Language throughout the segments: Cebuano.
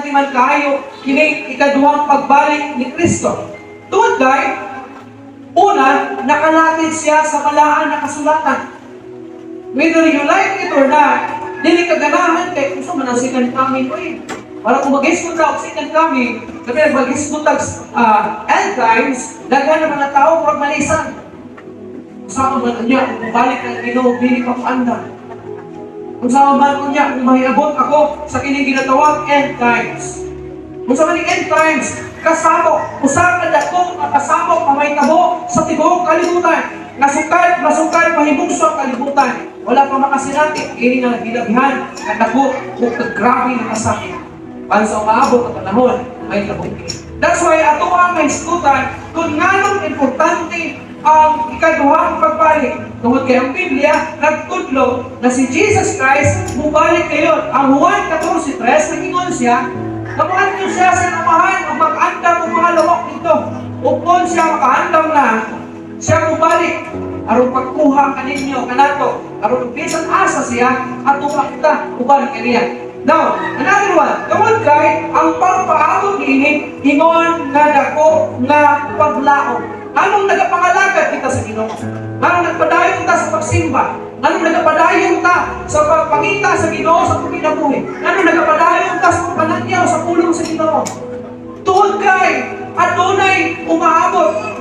Importante man kaayo kining ikaduhang pagbalik ni Kristo? Tungod kay, una, nakalatid siya sa balaan na kasulatan. Whether you like it or not, dili ka ganahan kay kung man ang second coming ko eh. Para kung mag-isgot ka og second coming, sabi mag-isgot tag end times, daghan ng mga tao murag malisan. Sa man unya kung balik ang Ginoo, dili pa ko andam. Kung sa man unya kung mahiabot ako sa kining ginatawag end times. Kung sa man end times, kasamo, usa ka dako nga kasamo nga mahitabo sa tibuok kalibutan. Nasukad, masukad, mahibugso ang kalibutan. Wala pa makasinati, ini nga gilabihan, nga dako, ug grabe nga kasakit. Para sa umaabot ang panahon, may tabong. That's why ato ang mahisgutan kung nganong importante ang ikaduhang pagbalik. Tungod kay ang Biblia nagtudlo na si Jesus Christ mubalik kayon. Ang Juan 14:3, nag-ingon siya, Kamuadto siya sa amahan ug mag-andam og mga lawak nito. Ug kung siya makaandam na, siya mubalik aron pagkuha kaninyo kanato, aron bisan asa siya, ato kita uban kaniya. Now, another one, tungod kay ang pagpaabot niini ingon nga dako nga paglaom. Anong nagapangalagad kita sa Ginoo? Anong nagpadayon ta sa pagsimba? Anong nagapadayon ta sa pagpangita sa Ginoo sa kinabuhi? Anong nagapadayon ta sa pagpanagyaw sa pulong sa Ginoo? Tungod kay adunay umaabot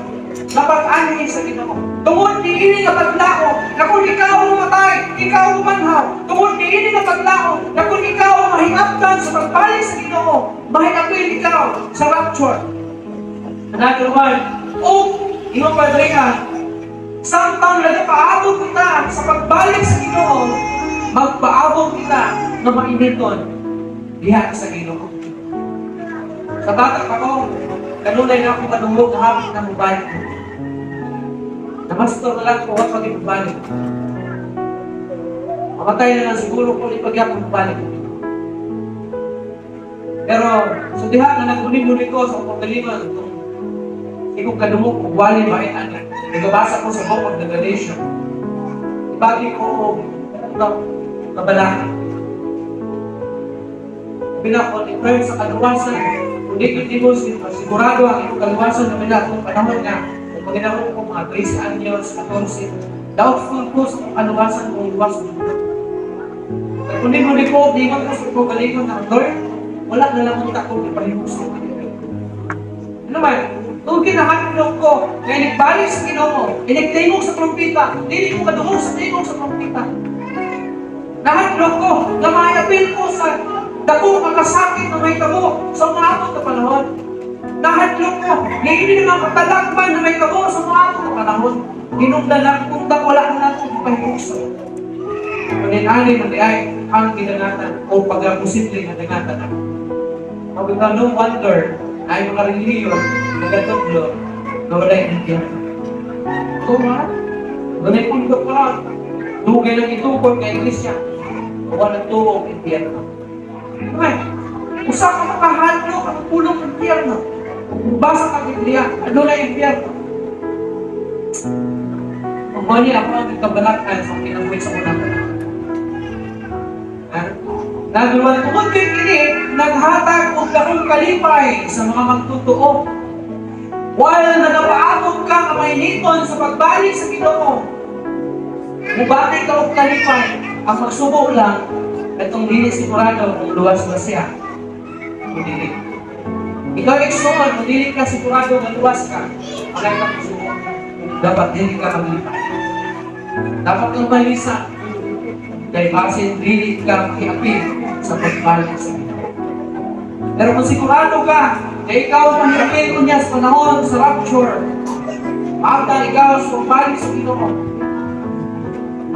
na pag-anhi sa Ginoo. Tungod niini nga paglaom na kung ikaw mamatay, ikaw manhaw. Tungod niini nga paglaom na kung ikaw mahiabdan sa pagbalik sa Ginoo, mahiapil ikaw sa rapture. Another one, o ingon padre nga, samtang nagapaabot kita sa pagbalik sa Ginoo, magpaabot kita nga mainiton diha sa Ginoo. Sa bata pa ko, kanunay na ako madungog na hapit na mubalik ko. Namastor na lang ko wa pag ibalik. Mamatay na lang siguro ko ipagyapon mubalik. Pero sa diha nga nagmuni-muni ko sa akong galingon, itong ikong kadumog og wali ba ani. Nagabasa ko sa Book of Revelation. Ibagi ko og ito, kabalaka. Sabi na ko, in terms sa kaluwasan, kung di ko sigurado ang iyong kaluwasan na pinakong panahon nga, kung maginaro ko mga 13 anyos, 14, doubtful ko sa akong kaluwasan kung luwas ko. Kung di mo di ko, di ko sa akong galingon na, "Lord, wala na lang unta kong ipahimugso." Ano man, kung kinahadlok ko, nga inigbalik sa Ginoo, inigtingog sa trumpita, dili ko kadungog sa tingog sa trumpita. Nahadlok ko, nga maayapil ko sa dako ang kasakit na mahitabo sa umaabot na panahon. Nahadlok ko, niini naman katalagman na mahitabo sa umaabot na panahon. Hinungdan lang kung wala na lang akong ipahimugso. Ngunit ani man di ay ang gidangatan o pagkaposible nga dangatan ako. Mabitaw, no wonder ay mga relihiyon nagatudlo na walay impyerno. Ito nga, ganay pundok ka lang. Dugay lang itukod nga iglesia. Wala nagtuo og impyerno. Okay. Usa ka makahadlok ang pulong impyerno. Kung basa ka Biblia, adunay impyerno. Ang mao ni ako ang kabalakan sa kinabuhi sa unang panahon. Ha? Nagawa tungod kay kini naghatag og dakong kalipay sa mga magtotoo. While nagapaabot ka nga mainiton sa pagbalik sa Ginoo, mubati ka og kalipay. Ang magsubo lang atong dili sigurado kung luwas ba siya o dili. Ikaw igsoon, kung dili ka sigurado nga luwas ka, wala ka subo. Dapat dili ka maglipay. Dapat kang malisa. Kay basin dili ka makiapil sa pagbalik sa Ginoo. Pero kung sigurado ka na ikaw mahiapil unya sa panahon sa rapture, maabtan ikaw sa pagbalik sa Ginoo,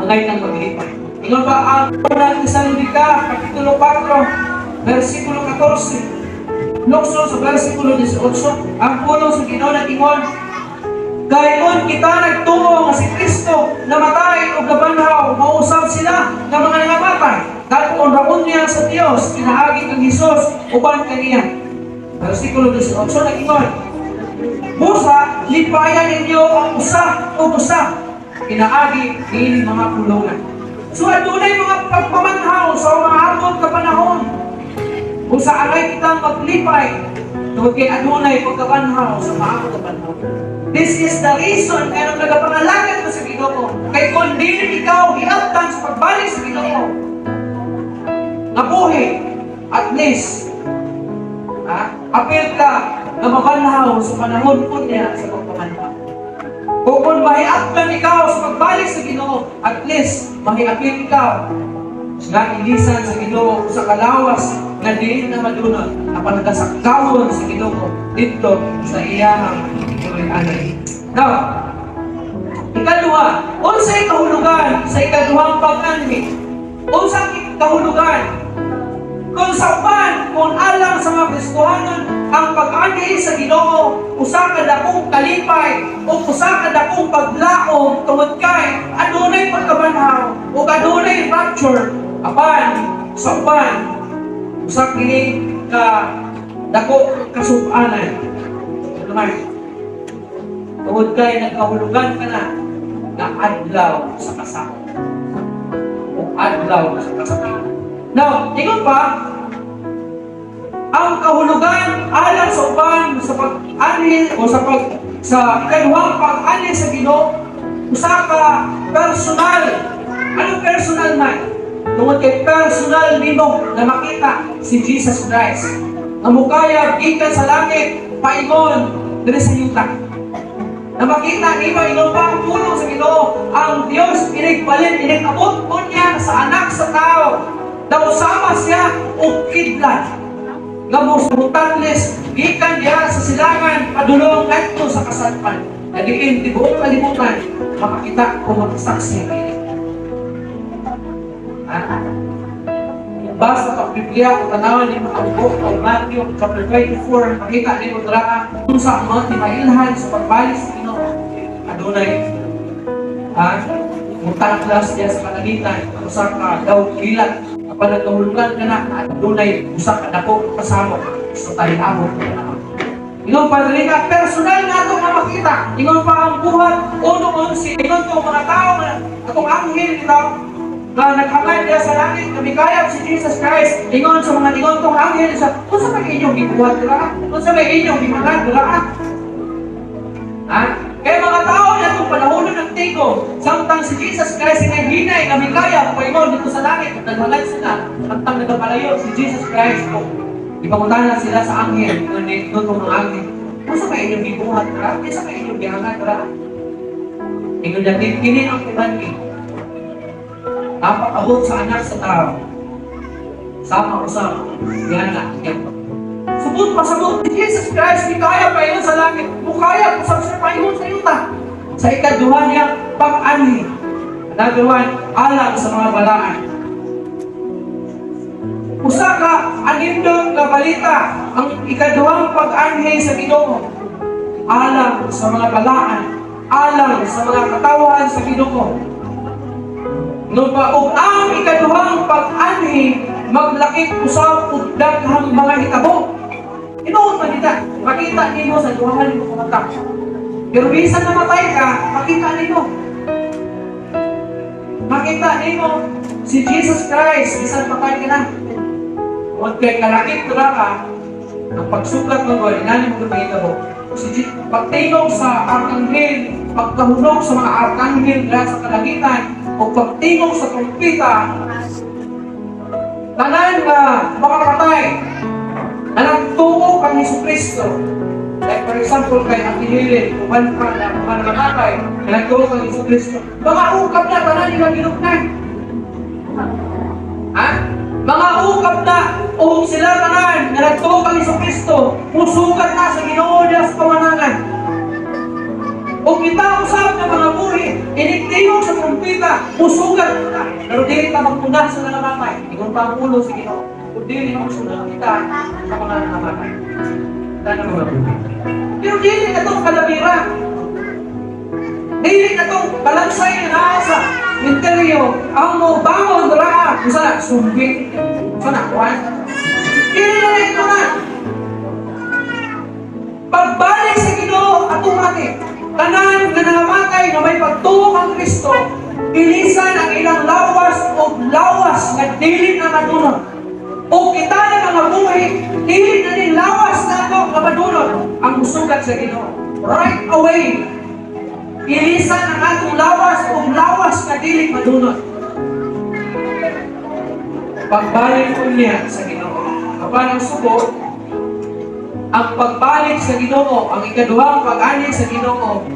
angay kang maglipay. Ingon ba ang Unang Tesalonica, Kapitulo 4, versikulo 14, lukso sa versikulo 18, ang pulong sa Ginoo nag-ingon, "Kay kon kita nagtuo nga si Kristo namatay ug nabanhaw, mausab sila nga mga nangamatay. Dako raon niya sa Dios pinaagi kang Hesus uban kaniya." Versikulo 18 nag-ingon, "Busa, lipayan ninyo ang usa ug usa pinaagi niining mga pulongan." So adunay mga pagpamanhaw sa umaabot nga panahon. Kung sa angay kitang maglipay, tungod kay adunay pagkabanhaw sa maabot na panahon. This is the reason kaya nung nagapangalagad mo sa Ginoo. Kay kung dili ikaw hiabtan sa pagbalik sa Ginoo, nabuhi, at least, ha, apil ka na mabanhaw sa panahon po niya sa pagpamanhaw. O kung mahiabtan ikaw sa pagbalik sa Ginoo, at least mahiapil ikaw nga ilisan sa Ginoo sa kalawas nga dili na madunot apan nagasakawon sa Ginoo didto sa iyahang anay. Now, ikaduha, unsay kahulugan sa ikaduhang pag-anhi? Unsay kahulugan? Kung sa uban, kung alang sa mga Kristohanon, ang pag-anhi sa Ginoo usa ka dakong kalipay o usa ka dakong paglaom tungod kay adunay pagkabanhaw o adunay rapture, apan sa uban, usa kini ka dako kasub-anan. Ano man? Tungod kay nagkahulugan ka na nga adlaw sa kasakit o adlaw sa kasakit. Now, ingon pa, ang kahulugan alang sa uban sa pag-anhi o sa ikaduhang pag-anhi sa Ginoo, usa ka personal. Anong personal man? Tungod kay personal nimo na makita si Jesus Christ nga mukayab gikan sa langit paingon diri sa yuta. Na makita nimo, ingon pa ang pulong sa Ginoo, ang Dios inig-balin, inig-abot niya sa Anak sa Tao daw sama siya og kidlat nga mutatlis gikan diha sa silangan padulong ngadto sa kasadpan na diin tibuok kalibutan makakita o makasaksi kini. Ha? Basta pag Biblia o tanawan nimo ang Book of Matthew chapter 24, makita nimo dira kung sa mga timailhan sa pagbalik sa Ginoo, adunay, ha, mutaklas diya sa kalangitan usa ka daw kilat, apan nagkahulugan ka na na adunay usa ka dako kasamok sa taliawon ng panahon. Ingon pa diri ka personal nga ato nga makita. Ingon pa ang Buhat 1:11, ingon to mga tao nga atong anghel bitaw nga naghangad diya sa langit nga mikayab si Jesus Christ. Ingon sa mga ingon tong anghel sa, "Unsa may inyong gibuhat dira? Unsa may inyong gihangad dira?" Ha? Kaya mga tao na itong panahon ng tingog, samtang si Jesus Christ ay hinay nga mikayab paingon dito sa langit, at naghangad sila, samtang nagapalayo si Jesus Christ, o ipangutana sila sa anghel, ingon ni itong mga anghel, "Unsa may inyong gibuhat dira? Unsa may inyong gihangad dira?" Ingon niya, "Kini ang timan-i. Napakabot sa Anak sa Tao. Sama usab, yana." Subot pasabot, si Jesus Christ, mikayab paingon sa langit, mukayab usab siya paingon sa yuta. Sa ikaduha niya, pag-anhi. Another one, alang sa mga balaan. Usa ka anindot nga balita ang ikaduhang pag-anhi sa Ginoo. Alang sa mga balaan, alang sa mga katawhan sa Ginoo. No pa ug ang ikaduhang pag-anhi maglakip usab og daghang mga hitabo. Tinuod man kita, makita nimo sa duha nimo ka mata. Pero bisan namatay ka, makita nimo. Makita nimo si Jesus Christ bisan patay ka na. Huwag kay kalakip ra ka ang pagsugat ng God, inani mo mahitabo. Si pagtingog sa arkanghel, pagkahunog sa mga arkanghel dira sa kalangitan, o pagtingog sa trumpeta, tanan nga makapatay na nagtuo kang Hesus Kristo. Like for example, kay Ate Helen, uban pa na mga namatay na nagtuo kang Hesus Kristo. Mga ukab na tanan nila ginugnan. Ha? Mga ukab na o sila tanan nga nagtuo kang Hesus Kristo, musugat na sa Ginoo niya sa kawanangan. O kita usab ng mga buhi, inigtingog sa trumpeta, musugat na. Pero dili ta magtuna sa nangamatay. Ingon pa ang pulong sa Ginoo. Kung dili magsunod kita sa mga nangamatay. Kita na mga buhi. Pero dili na itong kalabira. Dili na itong balansay na naa sa minteryo. Ang mo bangon dara. Unsa na? Sumbi. Unsa na? Kuan? Dili na ito na. Pagbalik sa Ginoo automatic. Tanan nga nangamatay nga may pagtuo kang Kristo, ilisan ang ilang lawas o lawas nga dili na madunot. O kita na mga buhi, dili na ning lawas nato nga madunot ang musugat sa Ginoo. Right away, ilisan ang atong lawas ug lawas nga dili madunot. Pagbalik unya sa Ginoo. Apan ang sugo, ang pagbalik sa Ginoo, ang ikaduhang pag-anhi sa Ginoo,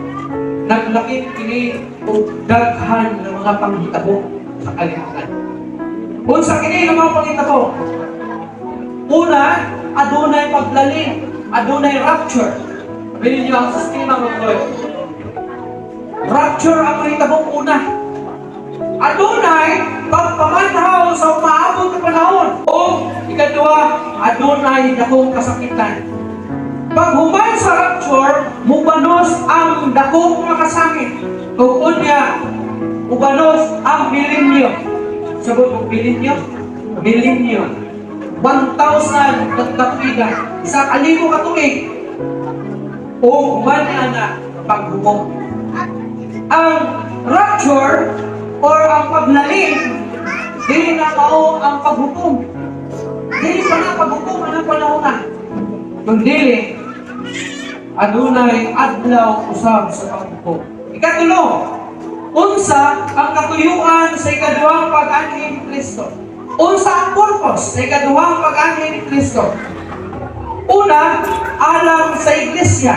naglakip kini og daghan ng mga panghitabo sa kalibutan. Unsa kini nga mga panghitabo? Una, adunay paglalin, adunay rapture. Sabihin niyo ang sistema, mga boy. Rapture ang panghitabo una. Adunay pagpamanhaw sa umaabot na panahon. O ikaduha, adunay dakong kasakitan. Paghuman sa rapture, mubanos ang dakong mga kasakit. Ug unya, mubanos ang milenyo. Sabot og milenyo? Milenyo. 1,000 katuigan. 1,000 ka tuig. O human ana paghumok. Ang rapture or ang paglalin, dili na mao ang paghukom. Dili pa na paghukom anang panahon na. Kung dili, adunay adlaw usab sa paghukom. Ikatulo, unsa ang katuyuan sa ikaduhang pag-anhi ni Kristo? Unsa ang purpose sa ikaduhang pag-anhi ni Kristo? Una, alang sa iglesia.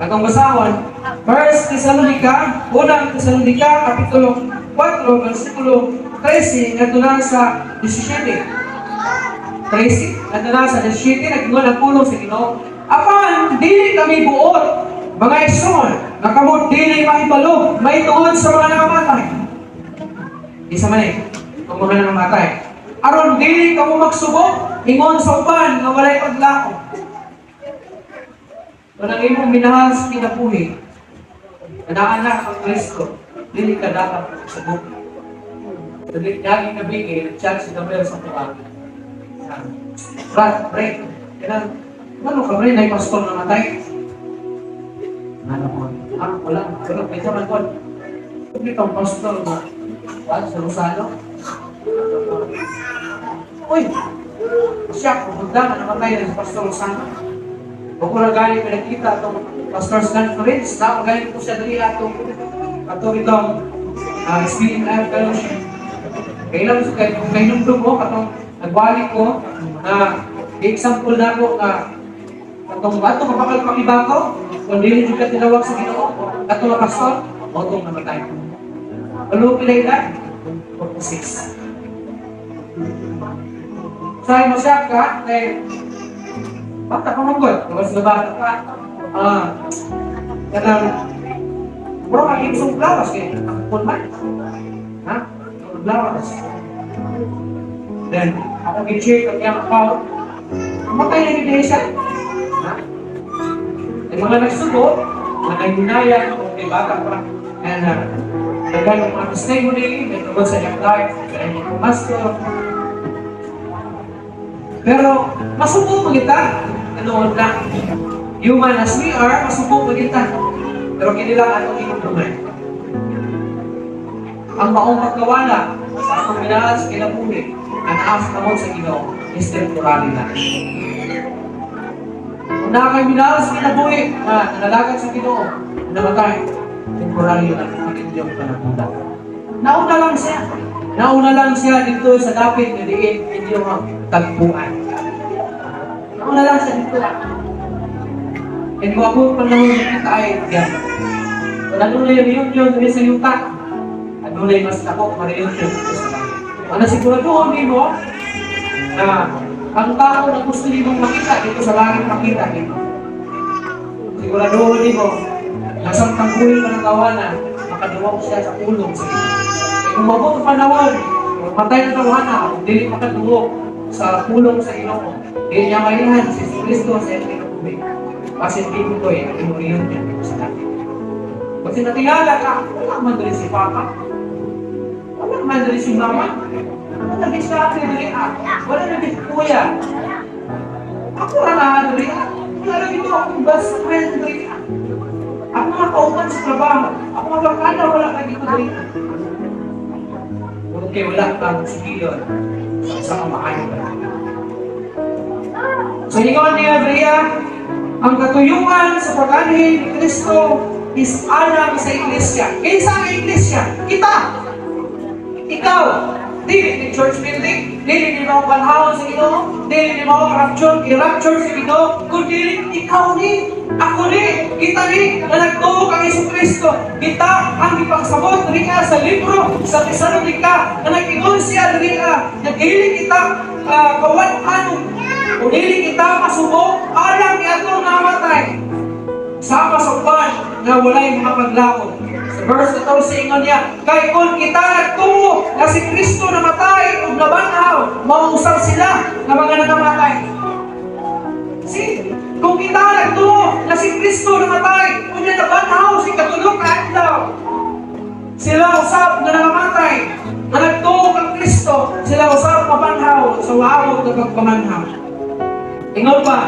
Atong basahon, First Thessalonica, Unang Thessalonica, Kapitulo 4, versikulo 13, ngadto na sa 17. 13, ngadto na sa 17, nag-ingon ang pulong sa Ginoo. "Apan, dili kami buot, mga igsoon, nga kamo dili mahibalo, mahitungod sa mga nangamatay." Isa man eh, ang mga nangamatay. "Aron dili kamo magsubo, ingon sa uban nga walay paglaom." Kung ang imong minahal sa kinabuhi, na naa kang Kristo, dili ka dapat magsubo. Dili lagi nabigay, nag-chat si Gabriel sa tuwa. "Brad, pre, kailan, ano ka pre, na pastor na matay?" "Ano ko? Ah, wala, wala, medyo man ko. Hindi kang pastor na, what, sa Rosano? Uy, siya, pumunta na namatay na si Pastor Rosano. Huwag ko na galing may nakita atong Pastor's Conference, na galing po siya dali atong itong Spirit Life Fellowship. Kailan kay kung may numdum mo katong nagwali ko na example na ko nga katong ato mapakal pakibakaw kung dili jud ka tinawag sa Ginoo, katong nga pastor mao tong namatay. Ano pila edad? 46. Sa mo siya ka kay bata pa man gud, mas na bata pa. Ah, kanang bro ang imsong lawas kay akon man. Ha? Lawas. Then, ako gi-check ang iyang account. Matay na gid siya. Ha? Yung mga nagsugo, mga naghinayang, kung may bata pa, and nagano mga testimony, may tungkol sa iyang life, sa iyang pastor. Pero, masubo man kita, nanood lang. Human as we are, masubo man kita. Pero kini lang atong hinumduman. Ang maong pagkawala sa atong minahal sa kinabuhi, ang naas kamot sa Ginoo is temporary lang. Kung naa kay minahal sa kinabuhi na nanalagad sa Ginoo, namatay, temporary lang ang inyong panagbudak. Nauna lang siya. Nauna lang siya dito sa dapit nga diin inyong tagpuan. Nauna lang siya dito. And kung ako panahon na kita ay yan. Kung adunay reunion diri sa yuta, adunay mas dako nga reunion dito sa langit. Ano siguraduhon nimo na ang tao na gusto nimong makita dito sa langit, makita nimo. Siguraduhon nimo na samtang buhi pa ng tawhana, makaduwag siya sa pulong sa Ginoo. Kaya kung mabot ang panahon, kung matay ng tawhana, kung dili makaduwag sa pulong sa Ginoo, dili niya mailhan si Kristo sa iyang kinabuhi. Basin di ko eh, ang imong reunion dito sa langit. Pag sinatingala ka, wala man dali si Papa. Wala man dali si Mama. Wala na si ate dali ah. Wala na si Kuya. Ako ra na dali ah. Wala na gito akong best friend dali ah. Ako nga kauban sa trabaho. Ako nga barkada, wala na dito dali ah. Kung Tungod kay wala kang sigilon sa usa ka maayo balita. So ingon ni Andrea, ang katuyuan sa pag-anhi ni Kristo is alang sa iglesia. Kinsa ang iglesia? Kita! Ikaw! Dili ni church building, dili ni mao panahon sa Ginoo, dili ni mao rapture, i-rapture sa Ginoo, kundi ikaw ni, ako ni, kita ni, na nagtuo kang Hesus Kristo. Kita ang gipagsabot diri sa libro sa Tesalonica na nag-ingon siya diri nga dili kita kawad-an o dili kita masubo alang ni atong namatay sama sa uban nga walay mga paglaom. Sa verse 14 ingon niya, "Kay kung kita nagtuo nga si Kristo namatay ug nabanhaw, mausab sila nga mga nangamatay." See, kung kita nagtuo nga si Kristo namatay ug nabanhaw sa ikatulo ka adlaw, sila usab nga nangamatay, nga nagtuo kang Kristo, sila usab mabanhaw sa maabot na pagpamanhaw. Ingon pa,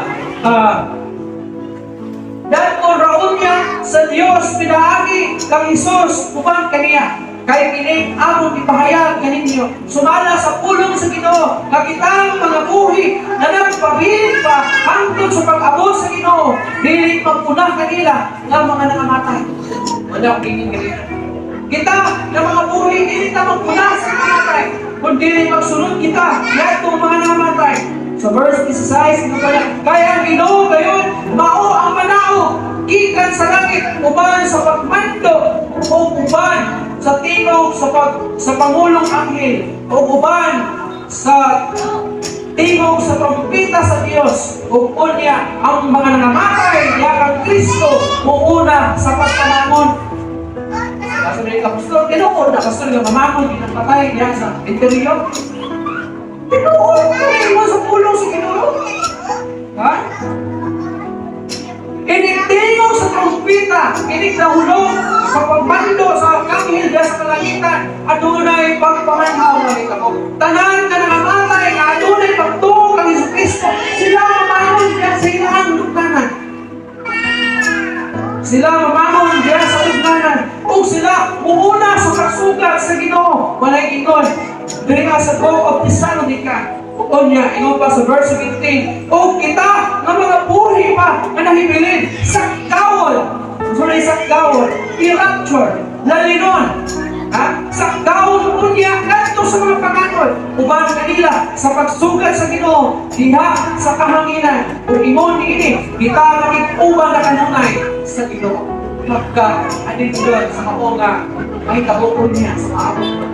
"Daton raon niya sa Dios pinaagi kang Hesus uban kaniya. Kay kini among ipahayag kaninyo sumala sa pulong sa Ginoo nga kitang mga buhi na nagpabilin pa hangtod sa pag-abot sa Ginoo dili maguna kanila nga mga nangamatay." Wala akong gingin ganito. Kita nga mga buhi, dili ta maguna sa nangamatay, kundi magsunod kita ngadtong mga nangamatay. Sa verse 16 nga pala, "Kay ang Ginoo gayon mao ang manaog gikan sa langit uban sa pagmando o uban sa tingog sa pangulong anghel o uban sa tingog sa trumpeta sa Dios, ug unya ang mga nangamatay diha kang Kristo muuna sa pagpamangon." Sabi ni Pastor, tinuod na, Pastor, nga mamangon ginapatay diha sa interior? Tinuod mo sa pulong sa Ginoo. Ha? Inig tingog sa trumpeta, inig nahulog sa pagmando sa arkanghel diha sa kalangitan, adunay pagpamanhaw na ko. Tanan nga nangamatay nga adunay pagtuo kang Hesus Kristo, sila mamangon diha sa ilang lugnanan. Sila mamangon diha sa lugnanan. Ug sila muuna sa pagsugat sa Ginoo. Walay ingon diri nga sa Book of Thessalonica. Unya, ingon pa sa verse 17, "Ug kita nga mga buhi pa nga nahibilin sakawon." Sorry, sakawon. I-rapture. Lalinon. Ha? Sakawon unya ngadto sa mga panganod uban kanila sa pagsugat sa Ginoo diha sa kahanginan. Ug ingon niini, kita makig-uban na kanunay sa Ginoo. Magka anindot sa mao nga mahitabo niya sa maabot.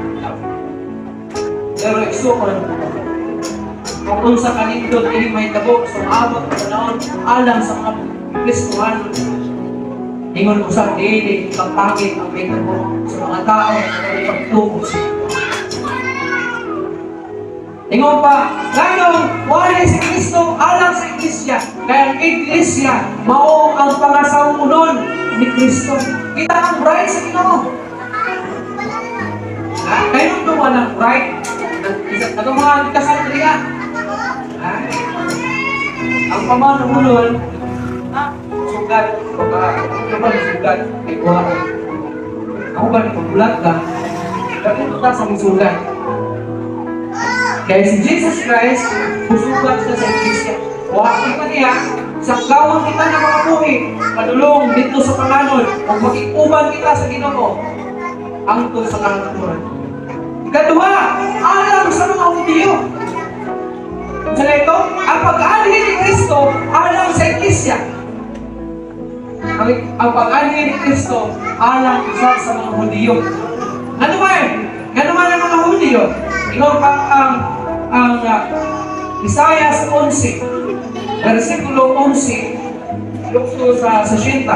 Pero igsuon, kung unsa kanindot ini mahitabo sa maabot nga panahon alang sa mga Kristohano. Ingon ko sa dili kapangit ang mahitabo sa mga tao na pagtuo sa Ginoo. Ingon pa, nganong wali si Kristo alang sa iglesia? Kay ang iglesia mao ang pangasawonon ni Kristo. Kita ang bride sa Ginoo. Ha? Kayo duwa ng bride. Atong mga kasal diriya. Ha? Ang pamanuhunon, sugat, baka, ano ba sugat, ay kuha. Ako ba, pagulat ka? Dahil ta sa sugat. Kaya si Jesus Christ, musugat siya sa iglesia. Kuha kita niya, sa gawang kita ng mga buhi, padulong dito sa panganod, o makikuban kita sa Ginoo, hangtod sa kahangturan. Ikaduha, alang sa mga Hudiyo. Sa ito, ang pag-anhi ni Kristo alang sa iglesia. Ang pag-anhi ni Kristo alang isa sa mga Hudiyo. Ano man? Ano man ang mga Hudiyo? Ingon pa ang Isaiah 11, versikulo 11, lukso sa 60.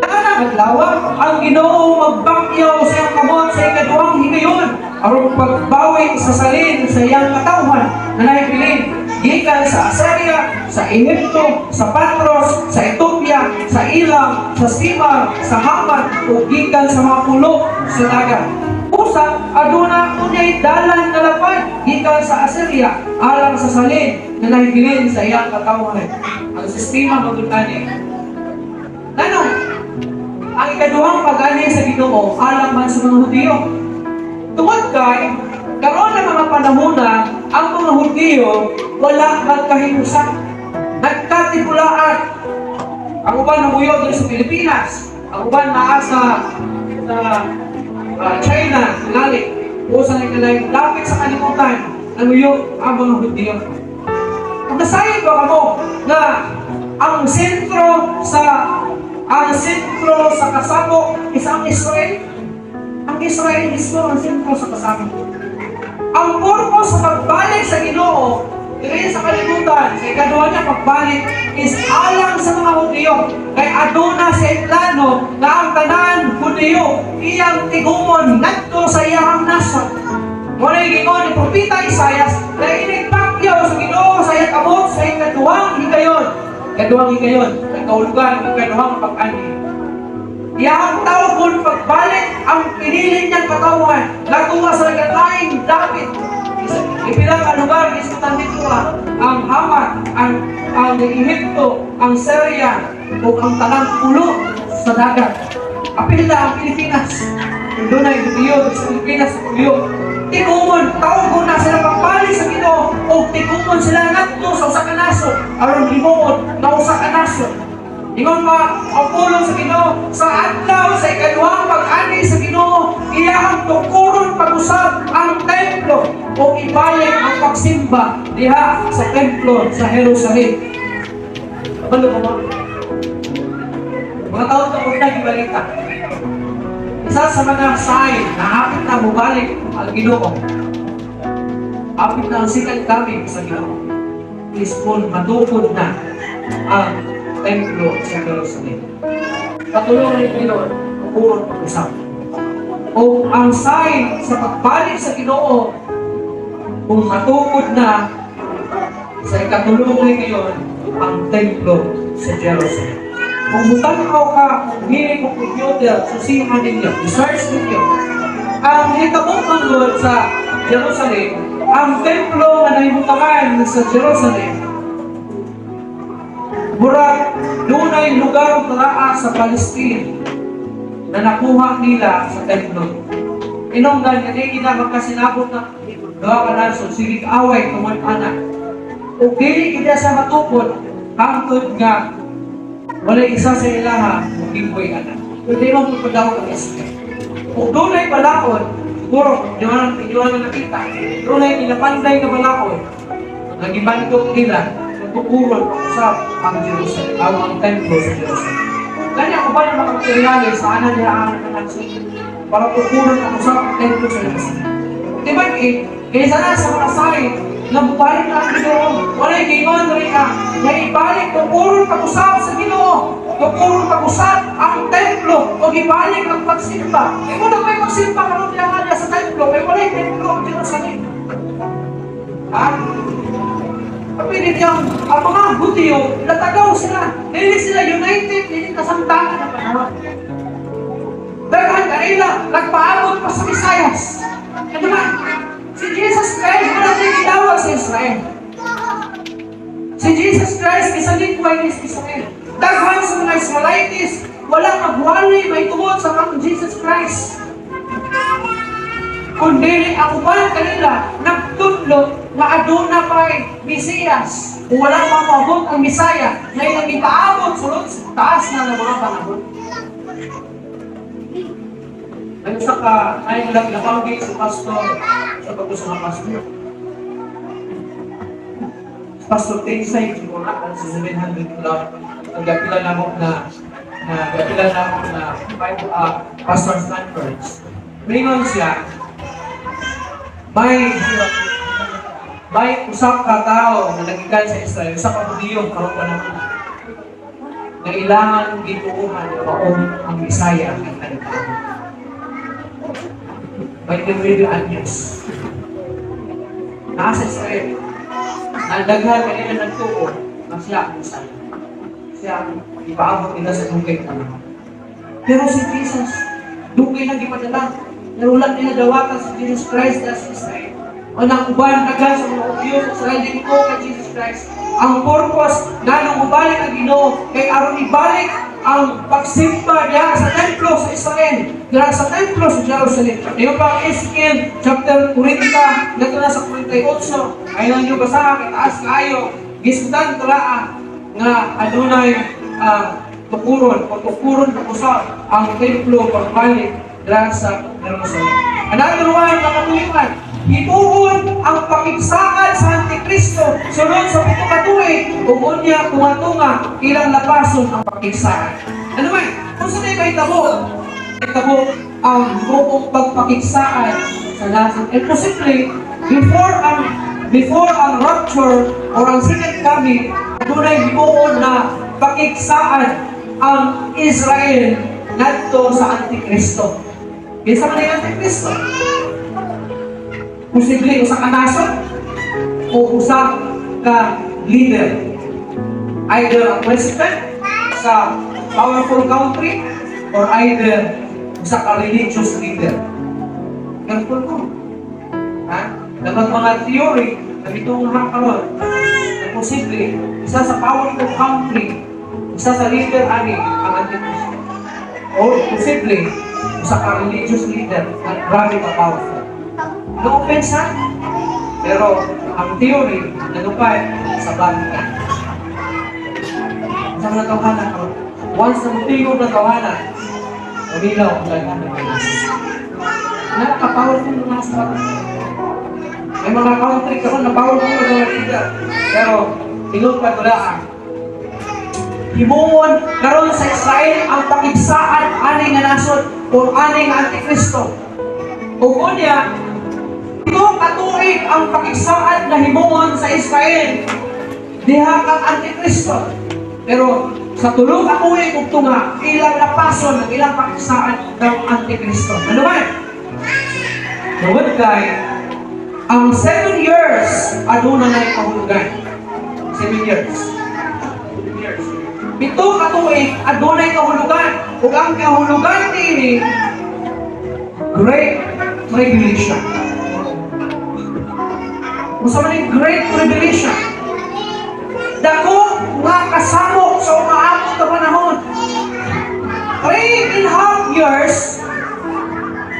Ana adlaw, ang Ginoo magbakyaw sa iyang kamot sa ikaduhang higayon aron pagbawi sa salin sa iyang katawhan na nahibilin gikan sa Assyria, sa Ehipto, sa Patros, sa Ethiopia, sa Elam, sa Simar, sa Hamat, ug gikan sa mga pulo sa dagat. Usa, aduna unyay dalan nga lapad gikan sa Assyria alang sa salin na nahibilin sa iyang katawhan. Ang sistema magud ani. Nganong ang ikaduhang pag-anhi sa Ginoo alang man sa mga Hudiyo? Tungod kay Karon ng mga panahon na ang mga Hudyo wala magkahiusa. Nagkatipulaan. Ang uban nanguyo diri sa Pilipinas, ang uban naa sa China, tingali, o sa nagkalaing dapit sa kalibutan, nanguyo ang mga Hudyo. Kung nasayin ba kamo na ang sentro sa kasamo is ang Israel? Ang Israel mismo ang sentro sa kasamo. Ang purpose sa pagbalik sa Ginoo diri sa kalibutan, sa ikaduha niya pagbalik, is alang sa mga Hudyo. Kay aduna siya plano na ang tanan Hudyo iyang tigumon ngadto sa iyang nasod. Mao na giingon ni Propeta Isaias na inigpakyaw sa Ginoo sa iyang kamot sa ikaduhang higayon. Ikaduhang higayon, nagkahulugan ang ikaduhang pag-ani. Iyang tawgon pagbalik ang pinili niyang katawhan nakuha sa nagkalaing dapit. Ipila ka lugar gisgutan dito ang Hamat, ang Ehipto, ang Syria, ug ang tanang pulo sa dagat. Apil na ang Pilipinas. Kung dunay Hudyo sa Pilipinas sa Puyo. Tigumon, tawgon na sila pagbalik sa Ginoo ug tigumon sila ngadto sa usa ka nasod aron himuon nga usa ka nasod. Ingon pa ang pulong sa Ginoo sa adlaw sa ikaduhang pag-ani sa Ginoo, iyahang tukuron pag-usab ang templo o ibalik ang pagsimba diha sa templo sa Jerusalem. Kabalo ko ba? Mga taon na kung nagibalita. Isa sa mga sign na hapit na mubalik ang Ginoo. Hapit na ang second coming sa Ginoo is kung matukod na ang templo sa Jerusalem. Katulong ni Ginoo, tukuron pag-usab. O ang sign sa pagbalik sa Ginoo, kung matukod na sa ikatulong ngayon ang templo sa Jerusalem. Kung mutanaw ka, kung hili kong computer, susihan ninyo, research ninyo. Ang hitabo man gud sa Jerusalem, ang templo nga nahimutangan sa Jerusalem, murag dunay lugar naa sa Palestine na nakuha nila sa templo. Inongdan nga di gina magkasinabot na duha ka nasod, sige away tungod ana. Ug dili gid sa matukod hangtod nga walay isa sa ilaha mogiboy ana. Pero di mo pagpadaw ang Israel. Ug dunay balaod, siguro di man na nakita. Dunay ginapanday nga balaod nga gibandok nila nga tukuron sa ang Jerusalem, ang templo sa Jerusalem. Gani ako ba ng mga materyales sa ana niya ang nasod para tukuron ang usab ang templo sa Jerusalem. Di ba eh, kaysa na sa mga sign na mubalik na ang Ginoo, walay giingon rin ka, na ibalik tukuron pag-usab sa Ginoo, tukuron pag-usab ang templo, o ibalik ang pagsimba. Eh kung may pagsimba karon diya nga sa templo, kay walay templo ang Jerusalem. Ha? Kapilit yung ang mga Hudyo, natagaw sila. Dili sila united, dili kasamtangan ang panahon. Daghan kanila, nagpaabot pa sa Mesiyas. Ano man, si Jesus Christ, wala tayong gitawag sa Israel. Si Jesus Christ, isalikway ni Israel. Daghan sa mga Israelites, wala magwali, may tungod sa kang Jesus Christ. Kundi ang uban kanila nagtudlo nga aduna pa'y Mesiyas. Kung wala pa maabot ang Mesaya, na ilang ipaabot sulod sa taas na ng mga panahon. May usa ka ay lang nabanggit sa pastor sa pag nga pastor. Pastor Tensay siguro na sa 700 Club. Ang gapila namo na na gapila namo na Bible Pastors Conference. Mingon siya, may usa ka tawo nga nagikan sa Israel, usa ka Hudiyo karon panahon nga ilangan gituohan mao ang Mesaya ang kalibutan. May 9 anyos. Naa sa Israel. Na daghan kanila nagtuo na siya ang Mesaya. Siya ang ipaabot nila sa dugay panahon. Pero si Jesus, dugay na gipadala. Pero wala nila dawatan si Jesus Christ na sa Israel. O nang uban daghan sa mga Hudyo sa Israel dili ko kay Jesus Christ. Ang purpose nganong mobalik ang Ginoo kay aron ibalik ang pagsimba diha sa templo sa Israel, diha sa templo sa Jerusalem. Iyo pa ang Ezekiel chapter 40, ngadto na sa 48. Ayaw niyo basahan, kay taas kaayo. Gisgutan dira nga adunay tukuron o tukuron na usab ang templo pagbalik dira sa Jerusalem. Another one, katuyukan, himuon ang pakigsaad sa Antikristo sunod sa 7 ka tuig ug unya tunga-tunga ilang lapason ang pakigsaad. Ano man? Kung sa mahitabo, mahitabo ang buong pagpakigsaad sa nasod. And possibly, before ang rapture or ang second coming, adunay himuon na pakigsaad ang Israel ngadto sa Antikristo. Kinsa man ang Antikristo? Posible usa ka nasod o usa ka leader. Either a president sa powerful country or either usa ka religious leader. Careful ko. Ha? Dapat mga theory na itong karon na posible isa sa powerful country, isa sa leader ani ang Antikristo. Or posible usa ka religious leader at grabe ka powerful. No offense ha? Pero ang theory nanupad sa Vatican. Sa mga tawhana karon. Once na mutingog na tawhana, umilaw ang daghan ng mga Nakaka-powerful na sa Vatican. May mga country karon na powerful na mga leader. Pero tingog pa tula himuon karon sa Israel ang pakigsaad ani nga nasod o ani nga Antikristo. Ug unya, 7 ka tuig ang pakigsaad na himuon sa Israel diha kang Antikristo. Pero sa 3 ka tuig ug tunga, ilang lapason ang ilang pakigsaad ng Antikristo. Ano man? Tungod kay ang 7 years aduna na kahulugan. 7 years. 7 years. 7 ka tuig adunay kahulugan. Ug ang kahulugan niini, Great Tribulation. Unsa man yung Great Tribulation? Dako nga kasamok sa umaabot na panahon. 3.5 years,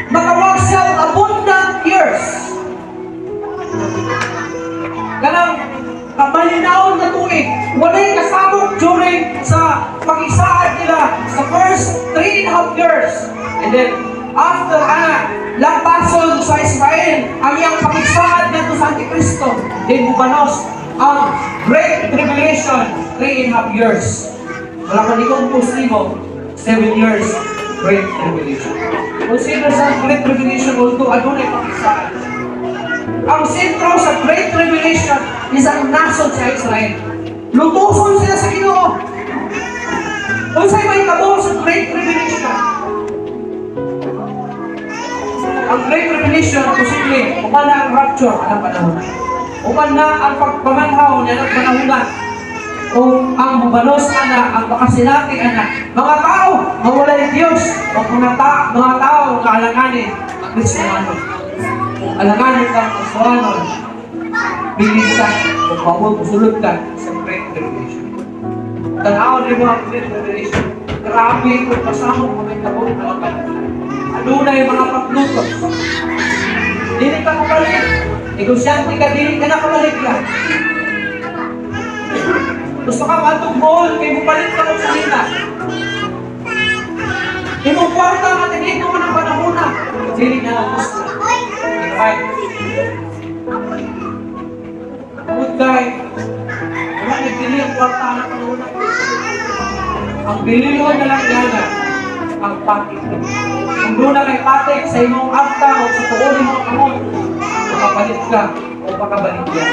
matawag siya og abundant years. Kanang kamalinaon na tuig, walay kasamok during sa pag-isaad nila sa first 3.5 years. And then, after ana, lampason sa Israel ang iyang pakigsaad ngadto sa Antikristo. Then mubanos ang Great Tribulation, 3.5 years. Wala ka ni kung mo, 7 years, Great Tribulation. Consider sa Great Tribulation, although adunay pakigsaad. Ang sentro sa Great Tribulation is ang nasod sa Israel. Lutuson sila sa Ginoo. Unsay mahitabo sa Great Tribulation? Ang Great Tribulation, posible, uman na ang rapture anang panahon. Uman na ang pagpamanhaw niya ng panahon. O ang mubanos ana, ang makasinati ana, mga tao nga walay Diyos, o mga tao nga alanganin ang Kristiyano. Alanganin kang Kristiyano, bilin ka, o maabot, musulod ka sa Great Tribulation. Tan-awon nimo ang Great Tribulation. Grabe kung kasama mo may tabong alangan. Adunay mga paglutos. Dili ka kapalit. Negosyante ka, dili ka na kapalit ka. Gusto ka matong mall, kay mupalit ka og salina. Imong kwarta nga tinito mo ng panahon na. Dili na ang gusto. Right. Tungod kay, wala nagbili ang kwarta na panahon na. Ang bililon na lang gana, ang patik. Kung duna kay patik sa imong akta o sa tuon imong kamot, makapalit ka o makabalik ka.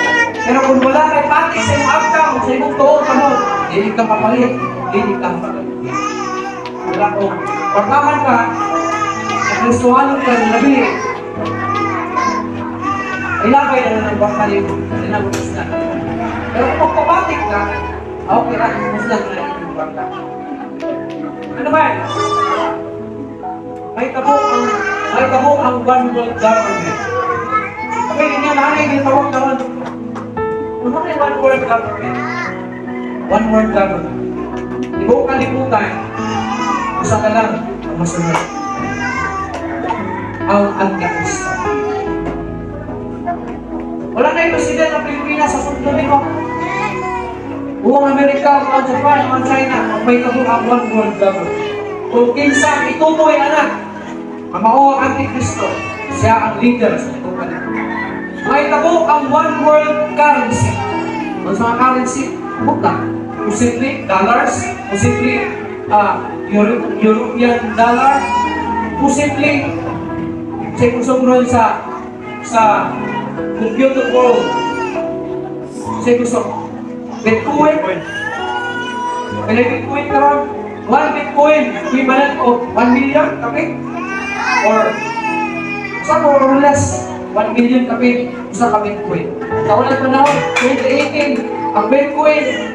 Pero kung wala kay patik sa imong akta o sa imong tuong kamot, dili ka papalit, dili ka makapalit. Wala kung kwartahan ka, sa Kristohanon ka na labi, ilabay na lang ang kwarta nimo, hindi na na. Pero kung magpapatik ka, okay ra, muslan na lang kwarta. Ano ba? May tabo ang one world government. Okay, niya nanay ginatawag karon. Ano may one world government? One world government. Tibuok kalibutan, usa ka lang ang masunod. Ang Antikristo. Wala na yung president ng Pilipinas sa sundo nimo. Buong Amerika, ang Japan, ang China, may ang one world government. Kung kinsa ang itutoy, anak, ang mao ang Antikristo, siya ang leader sa tibuok kalibutan. May tabo ang one world currency. Ang sa currency, buta. Posible dollars, posible European dollar, posible sa kung sa computer world. Sa gusto, Bitcoin. Pila Bitcoin karon? 1 Bitcoin, equivalent of 1 million kapit? Or sa more or less 1 million kapit usa ka Bitcoin. Sa unang panahon, 2018, ang Bitcoin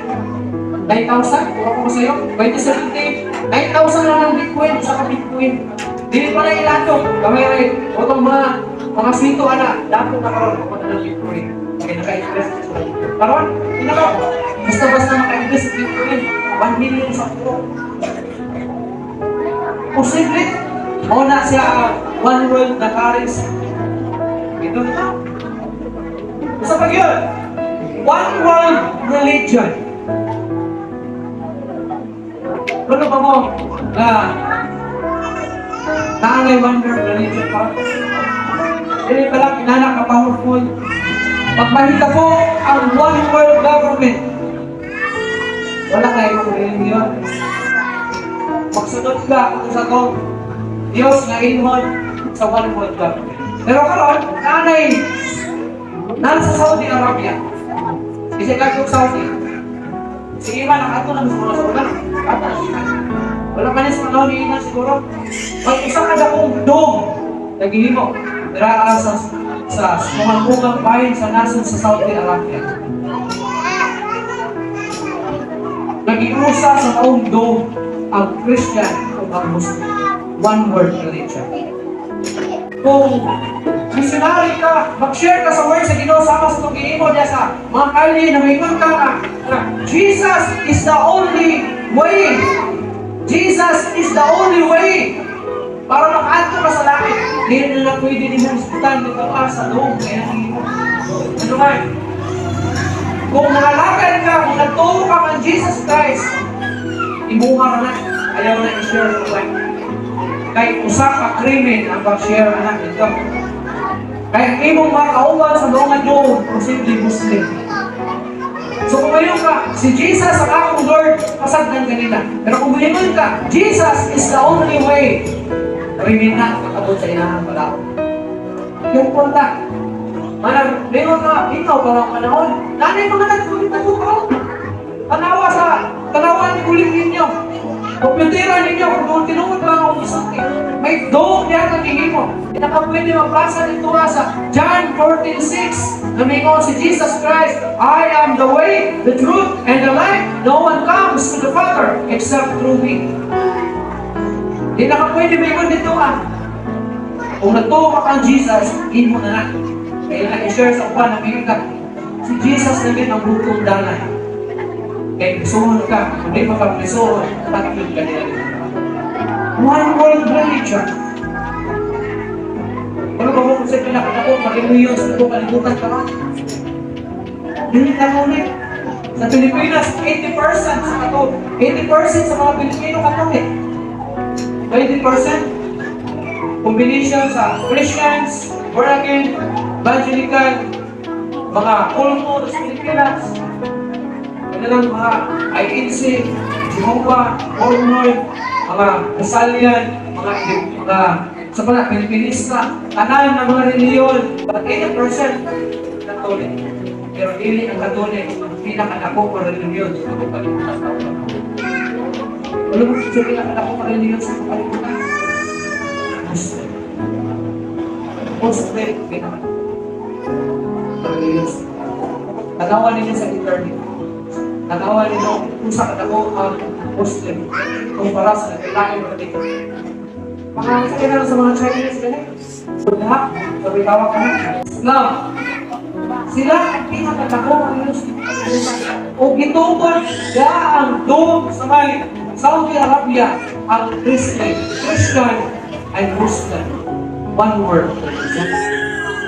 9,000, kung ako sa'yo, 2017, 9,000 lang ang Bitcoin, usa ka Bitcoin. Dili pa na ilandong, kamay rin, otong mga swito ana, dato na karon kung ano ng Bitcoin. Kaya naka-invest sa karon, pinaka, basta-basta naka-invest sa Bitcoin, 1 million sa puro. Posible, mao na siya ang one world na currency. Ito na. Sa pag yun, one world religion. Ano ba mo na naanay one world religion pa? Dili pa lang inana ka powerful. Pag mahita po ang one world government, wala kayo religion. Magsunod ka kung sa tong Diyos nga ingon sa one world government. Pero karon, naanay nasa Saudi Arabia. Kasi kahit Saudi, si Iman ang ato na siguro sa ulan. Ato na si Iman. Wala pa niya sa panahon ni Iman siguro. May isa ka dakong dome naghihimo. Dira sa mga bayan sa nasod sa Saudi Arabia. Nag-iusa sa maong dome ang Christian o ang Muslim. One world religion. Kung missionary ka, mag-share ka sa word sa Ginoo sama sa itong giimo diya sa mga kalye na maingon ka nga, "Jesus is the only way. Jesus is the only way." Para makaadto ka sa langit, hindi na lang pwede nimo isputan dito sa dome kaya nang. Ano man? Kung nangalagad ka, kung nagtuo ka kang Jesus Christ, imuha ka na. Ayaw na i-share sa uban. Kay usa ka krimen ang pag-share anak nito. Kay ang imong mga kauban sa mga dome, posible Muslim. So kung ngayon ka, si Jesus ang akong Lord, pasagdan kanila. Pero kung muingon ka, "Jesus is the only way," krimen na kakabot sa inahang balaod. Careful ka. Manang, lingon ka, ikaw pa lang panahon. Nanay mga nagkulit na karon. Tanawa sa, tanawa ni uling ninyo. Kompyutera ninyo, kung tinuod lang akong isulti. May dome yan ang gihimo. Hindi na ka pwede magbasa dito nga sa John 14:6 na mingon si Jesus Christ, "I am the way, the truth, and the life. No one comes to the Father except through me." Hindi na ka pwede maingon dito ah. Kung nagtuo ka kang Jesus, imo na na. Kaya na i-share sa uban na mingon ka, si Jesus na ang butong dalan. Kaya prisuhon ka, kung di makaprisuhon, tatlong ka nila. One world religion. Ano ba kung sa pinakadako, mag-million sa buong kalibutan karon? Dili Katolik. Sa Pilipinas, 80% sa Katolik. 80% sa mga Pilipino, Katolik. 20% combination sa Christians, born again, evangelical, mga kulto sa Pilipinas, kanilang mga INC, Jehovah, Mormon, mga Lasallian, mga sa pala, Pilipinista, tanan ng mga reliyon, but 80% Katolik. Pero dili ang Katolik ang pinakadako nga reliyon sa buong kalibutan. Wala mo sa pinakadako nga reliyon sa buong kalibutan? Muslim. Muslim, pinakadako reliyon sa Tanawan ninyo sa internet. Tanawan ninyo kung sa kadako ang Muslim kumpara sa nagkailain mga dito. Mga sa lang sa mga Chinese ganun. Lahat, sabi tawag ka na. Islam. Sila ang pinakadako ang reliyon sa kalibutan. O gitukod ya ang dome sa may Saudi Arabia ang Christian, Christian and Muslim. One word.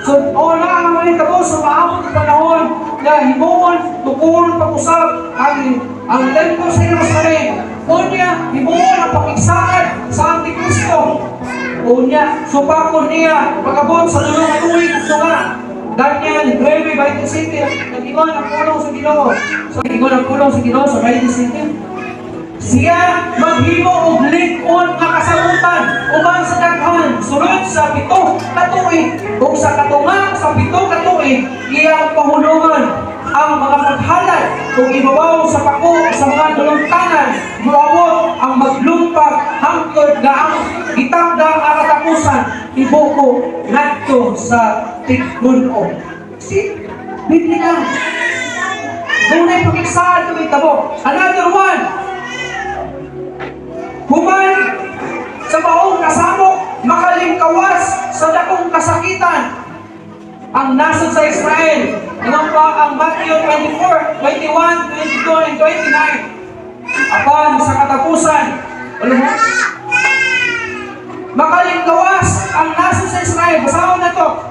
So, wala ang mga tabo sa maabot na panahon na himuon, tukuron pag-usab ang templo sa Jerusalem. Unya, himuon ang pakigsaad sa Antikristo. Unya, supakon niya pag-abot sa tulong tuig tunga. Daniel 9:27, nag-ingon ang pulong sa Ginoo. So, nag-ingon ang pulong sa Ginoo sa 27. Siya maghimo og lig-on nga kasabutan uban sa daghan sulod sa 7 ka tuig, ug sa katunga sa 7 ka tuig iyang pahulungan ang mga paghalad ug ibabaw sa pako sa mga dulungkanan moabot ang maglumpag hangtod nga ang gitakda nga katapusan ibuko ngadto sa tiggun-o. See? Biblical. Dunay pakigsaad kami tabo. Another one, human sa maong kasamok, makalingkawas sa dakong kasakitan ang nasod sa Israel. Ingon pa ang Matthew 24, 21, 22, and 29. Apan sa katapusan, ano mo? Makalingkawas ang nasod sa Israel. Basahon na to.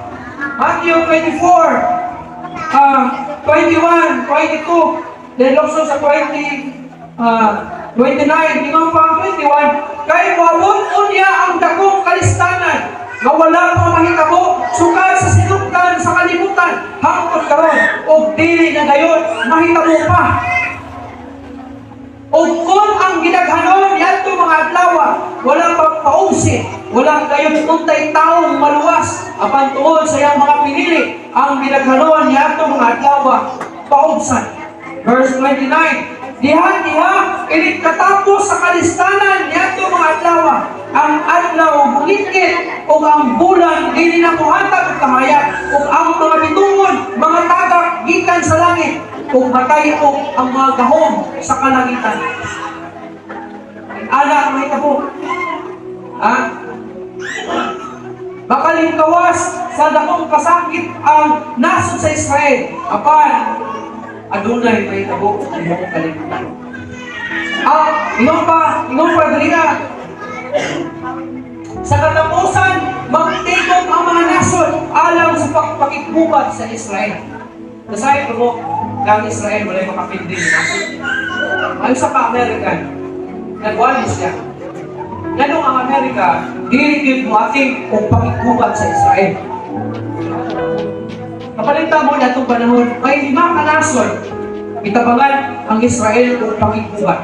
Matthew 24, 21, 22, then also sa 20, 29, ingon pa ang 21, kay moabot unya ang dakong kalistanan nga wala pa mahitabo sukad sa sinugdan sa kalibutan hangtod karon ug dili na dayon mahitabo pa. Ug kung ang gidaghanon niadto mga adlaw wala pa paubsi, wala gayon untay taong maluwas, apan tungod sa iyang mga pinili ang gidaghanon niadto mga adlaw paubsan. Verse 29, diha diha inig katapos sa kalistanan niadto mga adlaw, ang adlaw mungitngit ug ang bulan dili na mohatag og kahayag ug ang mga bituon mga tagak gikan sa langit ug matay-og ang mga gahom sa kalangitan. Ana ang mahitabo. Ha? Makalingkawas sa dakong kasakit ang nasod sa Israel. Apan, adunay mahitabo ang buong kalibutan. Ah, ingon pa dali na. Sa katapusan, magtigom ang mga nasod alang sa pagpakiggubat sa Israel. Nasayop mo, ang Israel walay makapildi ng nasod. Ang sa pa American, nagwali siya. Nganong ang Amerika, dili gyud moating og pakiggubat sa Israel? Kapalitan mo na itong panahon, may lima ka nasod itabangan ang Israel og pakiggubat.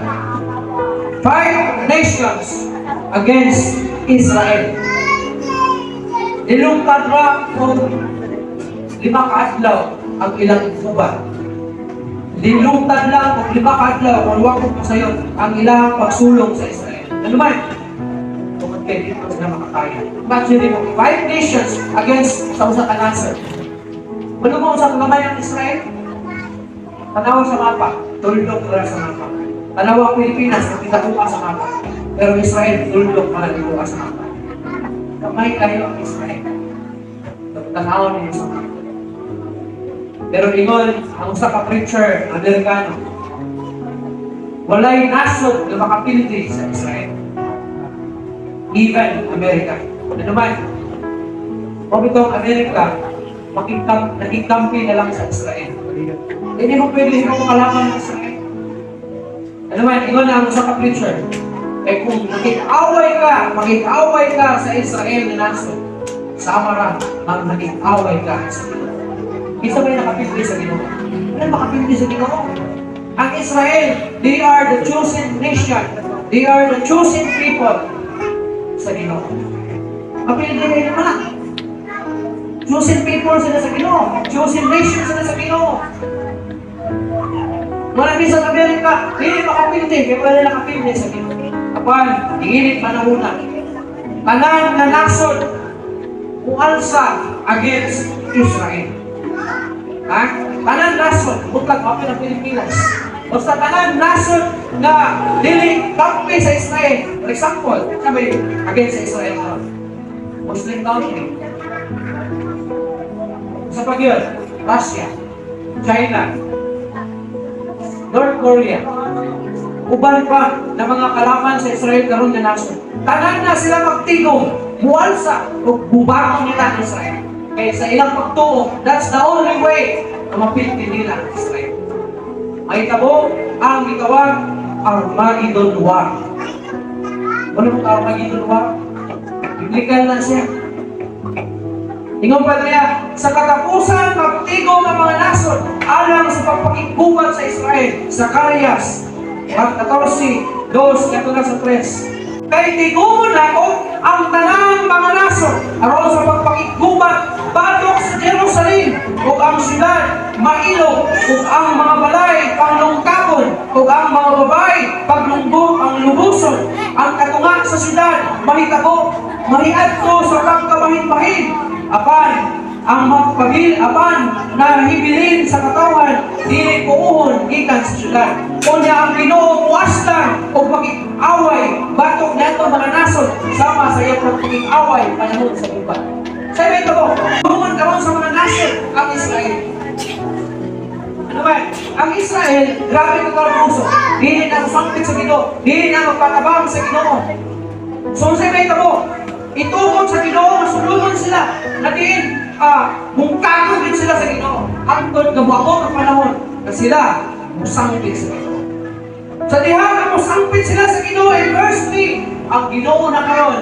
Five nations against Israel. Nilungtad ra og 5 ka adlaw ang ilang gubat. Nilungtad lang og 5 ka adlaw, kung wa ko sayo, ang ilang pagsulong sa Israel. Ano man? Tungod kay dito sila makakaya. Imagine mo, five nations against sa usa ka nasod. Ano mo sa kamay ang Israel? Tanawa sa mapa, tuldok ra sa mapa. Tanawa ang Pilipinas, nakita ko sa mapa. Pero Israel, tuldok para dito sa mapa. Kamay kayo ang Israel. Tanawa niyo sa mapa. Pero ingon, ang usa ka preacher Amerikano, walay nasod na makapildi sa Israel. Even America. Ano man, kung itong Amerika, nagkikampi na lang sa Israel. Hindi mo pwede mo kalaban ng Israel. Ano man, ingon na ang usa ka preacher, eh kung makig-away ka sa Israel na nasod, sama ra ang nakig-away ka sa Ginoo. Kinsa may nakapildi sa Ginoo? Wala makapildi sa Ginoo. Ang Israel, they are the chosen nation. They are the chosen people sa Ginoo. Kapildi kayo naman na. Chosen people sila sa Ginoo. Chosen nation sila sa Ginoo. Wala sa Amerika, hindi makapildi, kaya wala nakapildi sa Ginoo. Apan, init panahon na. Tanan na nasod, mualsa against Israel. Ha? Tanan nasod, mutlak mapin ang Pilipinas. Basta tanan nasod na dili kampi sa Israel. For example, sabi against sa Israel karon. Muslim country. Sa pagyud, Russia, China, North Korea. Uban pa na mga kalaban sa Israel karon nga nasod. Tanan na sila magtigom, mualsa ug bubaton nila ang Israel. Kay sa ilang pagtuo, that's the only way na mapilti nila ang Israel. Mahitabo ang gitawag Armageddon War. Ano mo Armageddon War? Biblical na siya. Ingon pa niya, sa katapusan magtigom ang mga nasod alang sa pagpakiggubat sa Israel. Zacarias, at 14, 2, ngadto na sa 3. Kay tigumon nako ang tanang mga nasod aron sa pagpakiggubat batok sa Jerusalem, ug ang syudad mailog, ug ang mga balay panglungkabon, ug ang mga babae paglunggo ang lubuson. Ang katunga sa syudad mahitabo mahiadto sa pagkabahin-bahin, apan ang magpabil apan nahibilin sa katawhan dili puohon gikan sa syudad. Unya ang Ginoo muastang og pakig-away batok nato mga nasod sama sa iyang pagpakig-away panahon sa gubat. Sa ito ko, tungod karon sa mga nasod ang Israel. Ano ba? Ang Israel, grabe ka karuso. Dili na sangpit sa Ginoo, dili na magpatabang sa Ginoo. So unsay mahitabo? Itugot sa Ginoo nga sulugon sila. Na diin mungkago din sila sa Ginoo. Hangtod nga moabot ang panahon na sila musangpit sa Ginoo. Sa diha nga musangpit sila sa Ginoo in verse 3, ang Ginoo na karon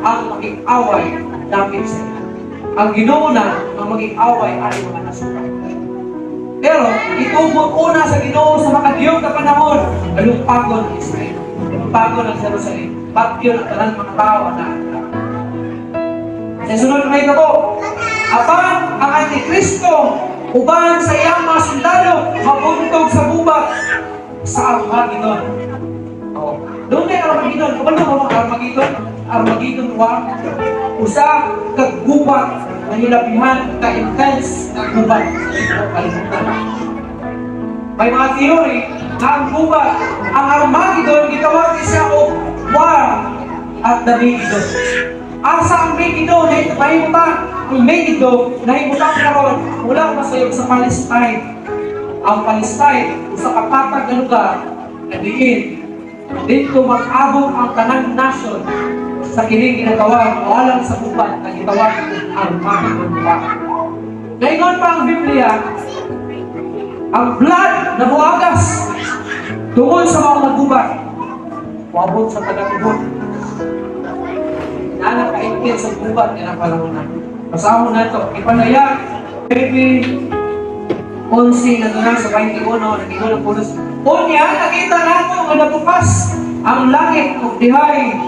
ang makig-away dapit sa ila. Ang Ginoo na ang makig-away ani mga nasod. Pero itugot una sa Ginoo sa makadiyog na panahon, lungpagon ang Israel. Lungpagon ang Jerusalem. Patyon ang tanan mga tao na. Sa sunod na mahitabo, apan ang Antikristo uban sa iyang mga sundalo mabuntog sa gubat sa Armageddon. Oh. Doon kay Armageddon, kabalo mo ang Armageddon, Armageddon War. Usa ka gubat na hilabihan ka intense na gubat sa kalibutan. May mga theory na ang gubat, ang Armageddon, gitawag siya og war at the Megiddo. Asa ang Megiddo? Nahimutang ang Megiddo, nahimutang karon wala masayod sa Palestine. Ang Palestine, usa ka patag nga lugar na diin dito mag-abot ang tanang nasyon sa kining ginatawag o alang sa gubat na gitawag Armageddon War. Naingon pa ang Biblia, ang blood na muagas tungod sa mga gubat, moabot sa taga-tubod. Na nakaingkit sa gubat nga ang panahon na. Basahon na ito. Ipanayag, maybe 11 na na sa 21, nag-ingon ang pulos. Unya, nakita nato nga nabukas ang langit ug dihay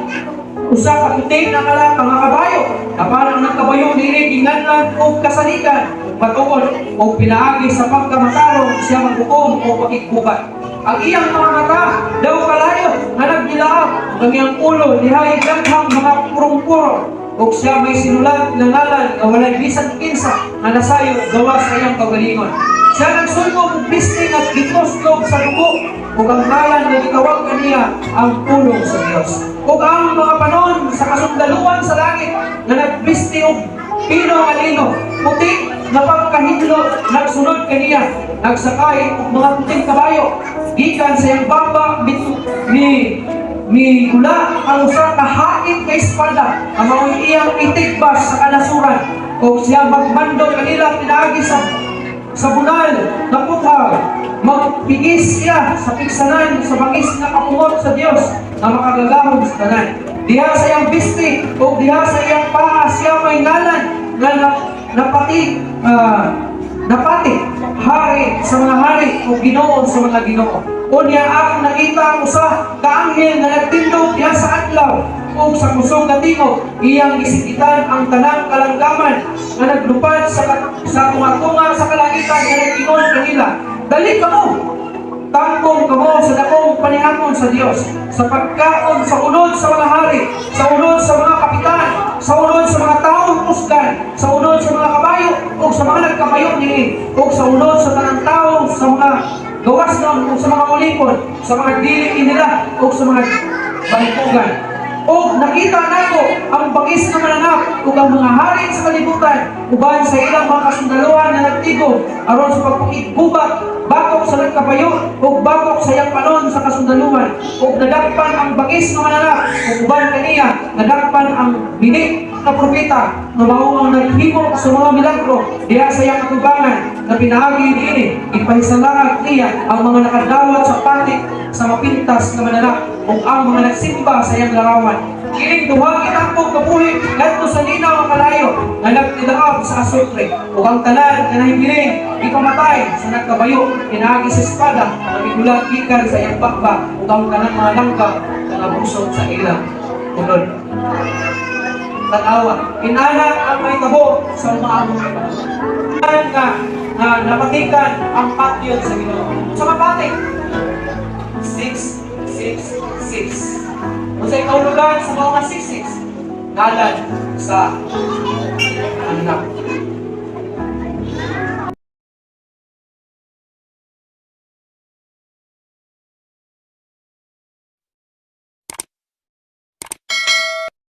usa ka puti na kala nga kabayo. Apan ang nagkabayo niini ginganlan og Kasaligan ug Matuod, ug pinaagi sa pagkamatarong siya maghukom o pakiggubat. Ang iyang mga mata daw kalayo nga nagbilaab, ug ang iyang ulo dihay daghang mga purong-puro, ug siya may sinulat nga ngalan nga walay bisan kinsa nga nasayod gawas sa iyang kaugalingon. Siya nagsulbong og bisti nga gituslog sa dugo, ug ang ngalan nga gitawag kaniya ang Pulong sa Dios. Ug ang mga panon sa kasundaluan sa langit nga nagbisti og pino nga lino, puti nga pagkahidlo, nagsunod kaniya, nagsakay og mga puting kabayo. Gikan sa iyang baba ni ni gula ang usa ka hait nga espada ang mao'y iyang itigbas sa kanasuran, ug siya magmando kanila pinaagi sa bunal na puthaw. Magpigis siya sa piksanan sa bangis nga kapungot sa Dios nga makagagahom sa tanan. Diha sa iyang bisti o diha sa iyang paa siya may ngalan nga napati hari sa mga hari o Ginoo sa mga ginoo. Unya akong nakita ang usa ka anghel nga nagtindog diha sa adlaw, ug sa kusog nga tingog iyang gisigitan ang tanang kalanggaman nga naglupad sa tunga-tunga sa kalangitan nga nag-ingon kanila, "Dali kamo, tambong kamo sa dakong panihamon sa Dios sa pagkaon sa unod sa mga hari, sa unod sa mga kapitan, sa unod sa mga taong kusgan, sa unod sa mga kabayo ug sa mga nagkabayo niini, ug sa unod sa tanang tao, sa mga gawasnon ug sa mga ulipon, sa mga dili nila ug sa mga balikugan." Ug nakita nako ang bangis nga mananap ug ang mga hari sa kalibutan uban sa ilang mga kasundaluhan nga nagtigom aron sa pagpakiggubat. Batok sa nagkabayo ug batok sa iyang panon sa kasundaluhan, ug nadakpan ang bangis nga mananap, ug uban kaniya nadakpan ang bini nga propeta nga mao ang naghimo sa mga milagro diha sa iyang atubangan na pinaagi niini ipahisalangag niya ang mga nakadawat sa patik sa mapintas nga mananap ug ang mga nagsimba sa iyang larawan. Kining duha gitangkog kabuhi ngadto sa linaw nga kalayo nga nagtilaab sa asupre, ug ang tanan nga nahibilin gipamatay sa nagkabayo pinaagi sa espada nga migulat gikan sa iyang bakba, ug ang tanang mga langgam nga nabusot sa ilang unod. Tanawa, inana ang mahitabo sa umaabot nga panahon. Nga nga napatikan ang patyon sa Ginoo. Sa mapatik, 6, 6, 6. Unsay kahulugan sa mga 6, 6? Ngalan sa anak.